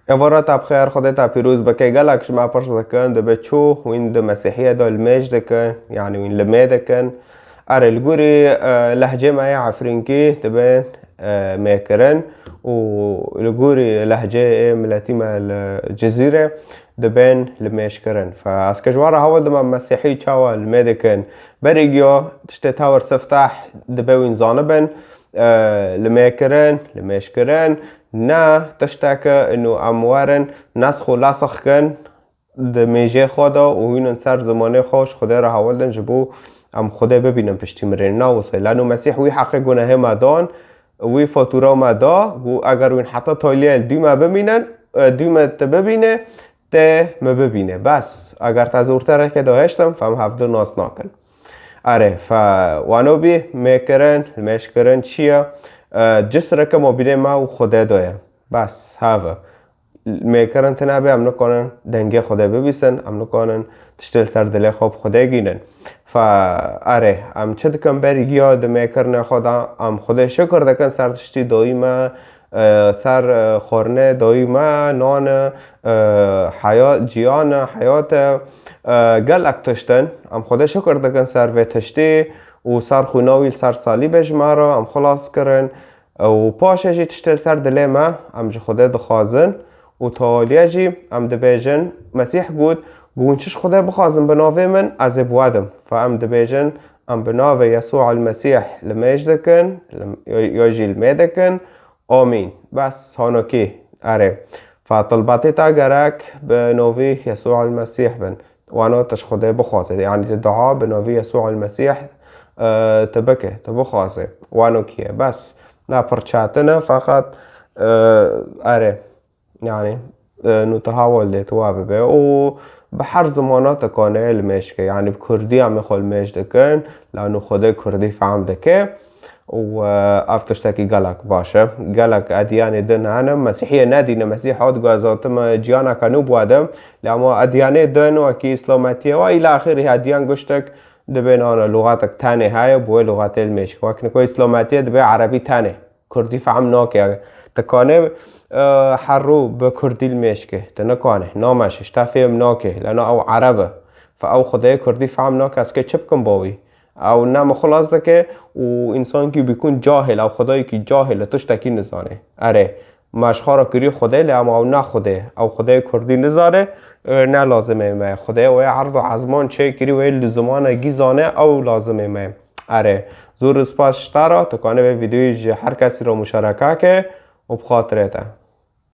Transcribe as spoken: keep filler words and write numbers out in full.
Êvara te bi xêr, Xwedê te pîroz bike. Gelek ji me pirs dikin, dibe çû wîn di Mesîhiyê de li mêj dikin, yanî wîn li mê dikin. Erê, li gorî, e, lehcê me yê Efrînkî dibên, e, mêkirin û li gorî lehcê yê miletî me li Cizîrê dibên li mêjkirin. Fe ez ke ji wan re hewl dime Mesîhî çawa li mê dikin. Berî giya tiştê tewr sifteh dibe wîn zanibin, e, li mêkirin, li mêjkirin, ne tişteke ino em werin nesx û lesx kin di mêjê xwe de û hînin ser zimanê xwe ji Xwedê re hewl din ji bo em Xwedê bibînin piştî mirinê. Na wisa ye. Lano Mesîh wî heqê gunehê me dan, wî fatûra me da, got, eger wîn heta taliyê li dû me bimînin, e, dû me te bibîne, te me bibîne. Bes, eger te zorterekê dahêştim, fe em hevdu nas nakin. Erê, fe wano bî, mêkirin, mêjkirin çi ye? E, cisreke mabînê me û Xwedê de ye. Bes, heve. Mêkirin tune bê, em nikanin dengê Xwedê bibîsin, em nikanin tiştê li ser dilê xwe bi Xwedê gînin. Fe erê, em çi dikin berî giya di mêkirinê xwe de? Em Xwedê şikir dikin ser tiştî dayî me, e, ser, e, xwarinê dayî me, nan e, e, heyat, jiyan e, heyat e, e, gelek tişt in. Em Xwedê şikir dikin ser vê tiştî û ser xwîna wî li ser salîbê ji me re em xilas kirin. Û paşê jî tiştê li ser dilê me, em ji Xwedê dixwazin û taliye jî em dibêjin, Mesîh got, got, hûn çi ji Xwedê bixwazin bi navê min, ez ê bi we dim. Fe em dibêjin, em bi navê Yesû el Mesîh li mêj dikin, li, ya, ya jî li mê dikin. Amîn. Bes, hanokî. Erê. Fe tilbatê te gerek bi navê Yesû el Mesîh bin. Wano tu ji Xwedê bixwaze. Yanî tu dua bi navê Yesû el Mesîh, e, tu bike, tu bixwaze. Wano kiye. Bes. Na pir çetin e, feqet, e, erê. Yanî, e, nû tu hewl dê tu wa bibe. Û bi her zimana tu kanê li mêj ke. Yanî bi kurdî em ê xwe li mêj dikin. Lano Xwedê kurdî fehm dike. Û, e, ev tiştekî gelek baş e. Gelek edyanê din hene. Mesîhiyê nedîne. Mesîh hat got, ez hatime ciyaneke nû biwedim. Lê ema edyanê din wekî îslametiye we îla axirî edyan guştek dibê nane lûxatek tenê heye, bi wê lûxatê li mêj ke. Wek niko îslametiye dibê erebî tenê. Kurdî fehm nake. Ti kanê, e, her rû bi kurdî li mêj ke. Ti nikane. Nameşe, ji te fêm nake. Lena ew ereb e. Fe ew Xwedê kurdî fehm nake, ez ke çi bikim bo wî? Ew ne min xilas dike û însankî bîkûn cahil, ew Xwedayekî cahil e, tiştekî nizane. Erê, me ji xwe re kirî Xwedê, lê ema ew ne Xwedê. Ew Xwedê kurdî nizane, e, ne lazimê me. Xwedê wê erd û ezman çêkirî, wê li zimanekî zane, ew lazimê me. Erê, zor spas ji te re, tu kanê vê vîdeoyê ji her kesî re muşareke ke û bi xatirê te.